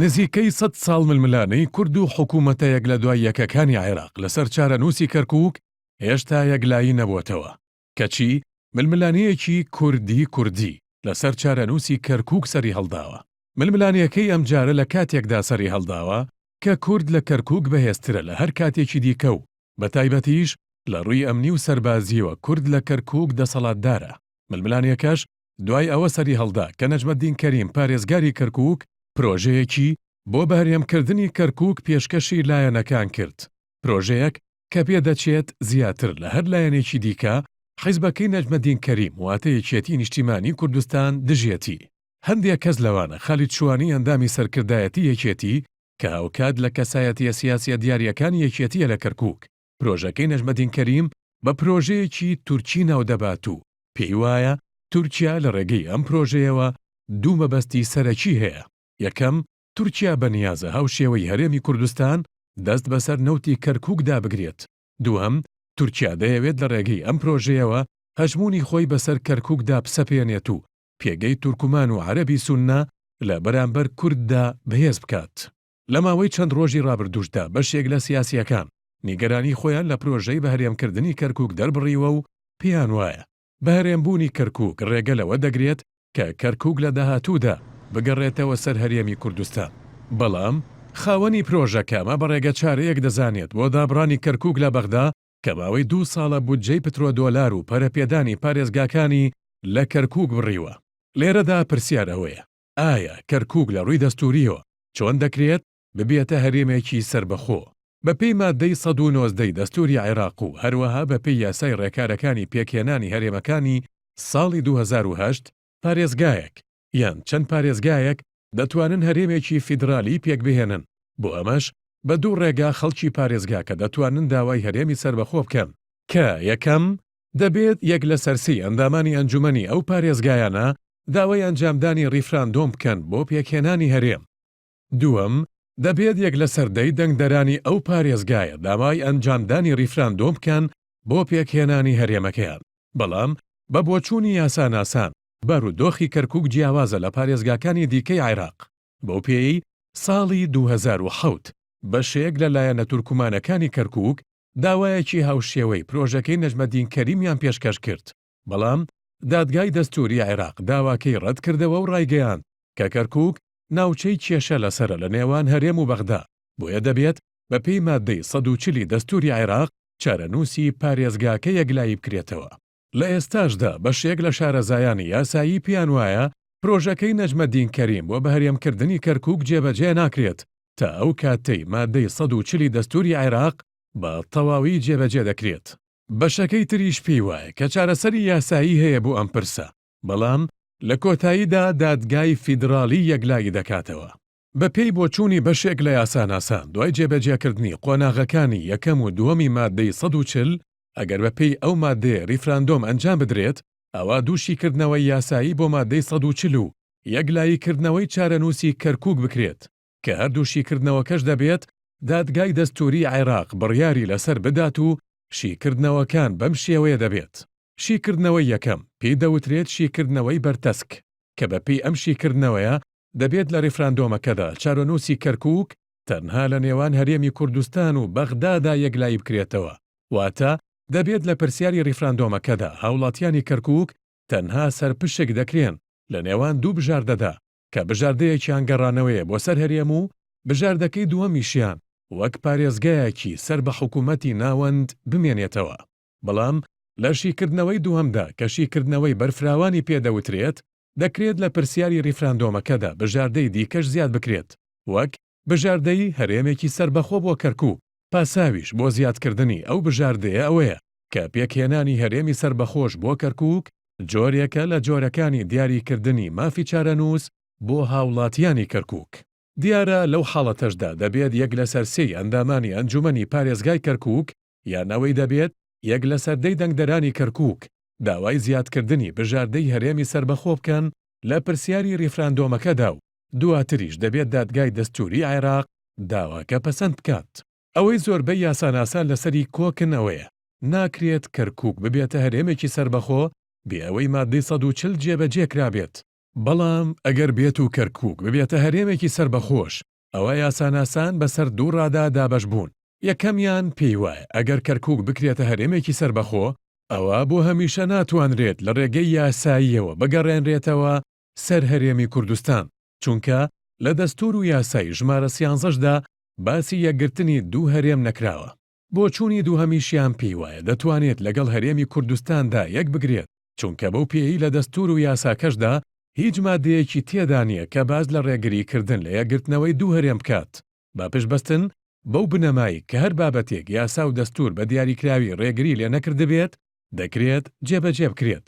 نزیکەی سەت ساڵ ململانێی کورد و حکوومەتە یەک لە دوای یەکەکانی عێراق لەسەر چارەنووسی کەرکووک هێشتا یەکلایی نەبووەتەوە، کەچی ململانێیەکی کوردی کوردی لەسەر چارەنووسی کەرکووک سەریهەڵداوە. ململانێکەی ئەمجارە لە کاتێکدا سەریهەڵداوە کە کورد لە کەرکووک بەهێزترە لە هەر کاتێکی دیکە و بەتایبەتیش لە ڕووی ئەمنی و سەربازییەوە کورد لە کەرکووک دەسەڵاتدارە. ململانێکەش دوای ئەوە سەریهەڵدا کە نەجمەدین کەریم پارێزگاری کەرکووک پرۆژەیەکی بۆ بەهەرێمکردنی کەرکووک پێشکەشی لایەنەکان کرد، پرۆژەیەک کە پێدەچێت زیاتر لە هەر لایەنێکی دیکە حیزبەکەی نەجمەدین کەریم واتە یەکێتی نیشتیمانی کوردستان دژیەتی. هەندێک کەس لەوانە خالید شوانی ئەندامی سەرکردایەتی یەکێتی کە هاوکات لە کەسایەتیە سیاسیە دیاریەکانی یەکێتیە لە کەرکوک، پرۆژەکەی نەجمەدین کەریم بە پرۆژەیەکی تورکی ناودەبات و پێی وایە تورکیا لە ڕێگەی ئەم پرۆژەیەوە دوو مەبەستی سەرەکی هەیە، یەکەم، تورکیا بەنیازە هاوشێوەی هەرێمی کوردستان دەست بەسەر نەوتی کەرکوکدا بگرێت، دووهەم، تورکیا دەیەوێت لە ڕێگەی ئەم پرۆژەیەوە هەژموونی خۆی بەسەر کەرکوکدا بسەپێنێت و پێگەی تورکمان و عەرەبی سوننە لە بەرامبەر کورددا بەهێز بکات. لە ماوەی چەند ڕۆژی ڕابردووشدا بەشێک لە سیاسییەکان نیگەرانی خۆیان لە پرۆژەی بەهەرێمکردنی کەرکوک دەربڕیوە و پێیان وایە بەهەرێمبوونی کەرکوک ڕێگە لەوە دەگرێت کە کەرکوک لە داهاتوودا بگەڕێتەوە سەر هەرێمی کوردستان. بەڵام خاوەنی پرۆژەکە ئەمە بە ڕێگەچارەیەک دەزانێت بۆ دابڕانی کەرکوک لە بەغدا کە ماوەی دوو ساڵە بودجەی پترۆدۆلار و پەرەپێدانی پارێزگاکانی لە کەرکوک بڕیوە. لێرەدا پرسیار ئەوەیە ئایا کەرکوک لە ڕووی دەستوورییەوە چۆن دەکرێت ببێتە هەرێمێکی سەربەخۆ؟ بەپێی ماددەی 119 ی دەستووری عێراق و هەروەها بەپێی یاسای ڕێکارەکانی پێکهێنانی هەرێمەکانی ساڵی 2008، پارێزگایەک یان چەند پارێزگایەک دەتوانن هەرێمێکی فیدرالی پێکبهێنن، بۆ ئەمەش بە دوو ڕێگا خەڵکی پارێزگاکە دەتوانن داوای هەرێمی سەربەخۆ بکەن، کە، یەکەم، دەبێت یەک لەسەر سێی ئەندامانی ئەنجومەنی ئەو پارێزگایانە داوای ئەنجامدانی ڕیفراندۆم بکەن بۆ پێکهێنانی هەرێم. دووەم، دەبێت یەک لەسەر دەی دەنگدەرانی ئەو پارێزگایە داوای ئەنجامدانی ڕیفراندۆم بکەن بۆ پێکهێنانی هەرێمەکەیان. بەڵام بە بۆچوونی یاساناسان بارودۆخی کەرکوک جیاوازە لە پارێزگاکانی دیکەی عێراق، بەو پێیەی ساڵی 2007 بەشێک لە لایەنە تورکمانەکانی کەرکوک داوایەکی هاوشێوەی پرۆژەکەی نەجمەدین کەریمیان پێشکەش کرد، بەڵام دادگای دەستووری عێراق داواکەی ڕەتکردەوە و ڕایگەیاند کە کەرکوک ناوچەی کێشە لەسەرە لە نێوان هەرێم و بەغدا، بۆیە دەبێت بەپێی ماددەی 140 ی دەستووری عێراق چارەنووسی پارێزگاکە یەکلایی بکرێتەوە. لە ئێستاشدا بەشێک لە شارەزایانی یاسایی پێیان وایە پرۆژەکەی نەجمەدین کەریم بۆ بەهەرێمکردنی کەرکوک جێبەجێ ناکرێت تا ئەو کاتەی مادەی 140 ی دەستوری عێراق بە تەواوی جێبەجێ دەکرێت. بەشەکەی تریش پێی وایە کە چارەسەری یاسایی هەیە بۆ ئەم پرسە، بەڵام لە کۆتاییدا دادگای فیدراڵی یەکلایی دەکاتەوە. بەپێی بۆچوونی بەشێک لە یاساناسان، دوای جێبەجێکردنی قۆناغەکانی یەکەم و دووەمی ماددەی 140، ئەگەر بەپێی ئەو ماددەیە ریفراندۆم ئەنجام بدرێت، ئەوا دوو شیکردنەوەی یاسایی بۆ ماددەی 140 و یەکلاییکردنەوەی چارەنووسی کەرکووک بکرێت، کە هەردوو شیکردنەوەکەش دەبێت دادگای دەستووریی عێراق بڕیاری لەسەر بدات و شیکردنەوەکان بەم شێوەیە دەبێت، شیکردنەوەی یەکەم، پێی دەوترێت شیکردنەوەی بەرتەسک، کە بەپێی ئەم شیکردنەوەیە دەبێت لە ریفراندۆمەکەدا چارەنووسی کەرکووک تەنها لە نێوان هەرێمی کوردستان و بەغدادا یەکلایی بکرێتەوە، واتە دەبێت لە پرسیاری ریفراندۆمەکەدا هاوڵاتیانی کەرکووک تەنها سەرپشک دەکرێن لە نێوان دوو بژاردەدا کە بژاردەیەکیان گەڕانەوەیە بۆ سەر هەرێم و بژاردەکەی دووەمیشیان وەک پارێزگایەکی سەر بە حکوومەتی ناوەند بمێنێتەوە. بەڵام لە شیکردنەوەی دووەمدا کە شیکردنەوەی بەرفراوانی پێ دەوترێت، دەکرێت لە پرسیاری ڕیفراندۆمەکەدا بژاردەی دیکەش زیاد بکرێت، وەک، بژاردەی هەرێمێکی سەربەخۆ بۆ کەرکووک، پاساویش بۆ زیادکردنی ئەو بژاردەیە ئەوەیە کە پێکهێنانی هەرێمی سەربەخۆش بۆ کەرکووک جۆرێکە لە جۆرەکانی دیاریکردنی مافی چارەنووس بۆ هاوڵاتیانی کەرکووک. دیارە لەو حاڵەتەشدا دەبێت یەک لەسەر سێی ئەندامانی ئەنجومەنی پارێزگای کەرکووک یان ئەوەی دەبێت یەک لەسەر دەی دەنگدەرانی کەرکووک داوای زیادکردنی بژاردەی هەرێمی سەربەخۆ بکەن لە پرسیاری ڕیفراندۆمەکەدا و دواتریش دەبێت دادگای دەستووری عێراق داواکە پەسەند بکات. ئەوەی زۆربەی یاساناسان لەسەری کۆکن ئەوەیە، ناکرێت کەرکووک ببێتە هەرێمێکی سەربەخۆ بێ ئەوەی ماددەی 140 جێبەجێ کرابێت. بەڵام ئەگەر بێت و کەرکووک ببێتە هەرێمێکی سەربەخۆش، ئەوا یاساناسان بەسەر دوو ڕادا دابەش بوون، یەکەمیان پێی وایە ئەگەر کەرکووک بکرێتە هەرێمێکی سەربەخۆ، ئەوا بۆ هەمیشە ناتوانرێت لە ڕێگەی یاساییەوە بگەڕێنرێتەوە سەر هەرێمی کوردستان، چونکە لە دەستوور و یاسای ژمارە سیانزەشدا باسی یەکگرتنی دوو هەرێم نەکراوە. بۆچوونی دووهەمیشیان پێی وایە دەتوانێت لەگەڵ هەرێمی کوردستاندا یەکبگرێت، چونکە بەو پێیەی لە دەستوور و یاساکەشدا هیچ مادەیەکی تێدا نییە کە باس لە ڕێگریکردن لە یەکگرتنەوەی دوو هەرێم بکات، بە پشتبەستن بەو بنەمای کە هەر بابەتێک یاسا و دەستوور بە دیاریکراوی ڕێگری لێ نەکردبێت، دەکرێت جێبەجێ بکرێت.